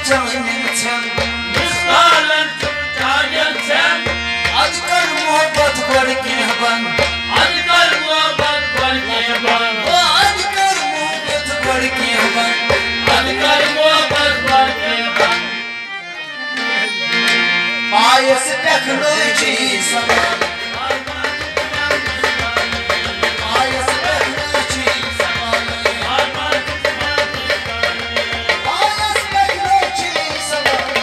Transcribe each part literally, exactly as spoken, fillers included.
چانٮ۪ن ژھٮ۪ن۔ مثالن چھُ چانٮ۪ن ژھٮ۪ن۔ اَدٕ کر محبت گۄڈٕ کینٛہہ بنٛد۔ اَدٕ کر محبت گۄڈٕ کینٛہہ بنٛد۔ او اَدٕ کر محبت گۄڈٕ کینٛہہ بنٛد۔ اَدٕ کر محبت گۄڈٕ کینٛہہ بنٛد۔ آیس پٮ۪ٹھ نٲچی سوال۔ آیس پٮ۪ٹھ نٲچی سوال۔ آیس پٮ۪ٹھ نٲچی سوال۔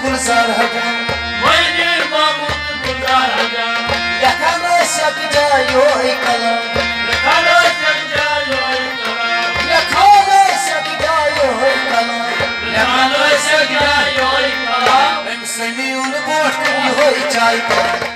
گلزار ہجان۔ لیکھان ٲسۍ اَکہِ جایہِ یِہوٚے کلام۔ لیکھان ٲسۍ اَکہِ جایہِ یِہوٚے کلام۔ أمۍ سٔمی اوٚن برونٛٹھ کُن یِہوٚے چاے کلام۔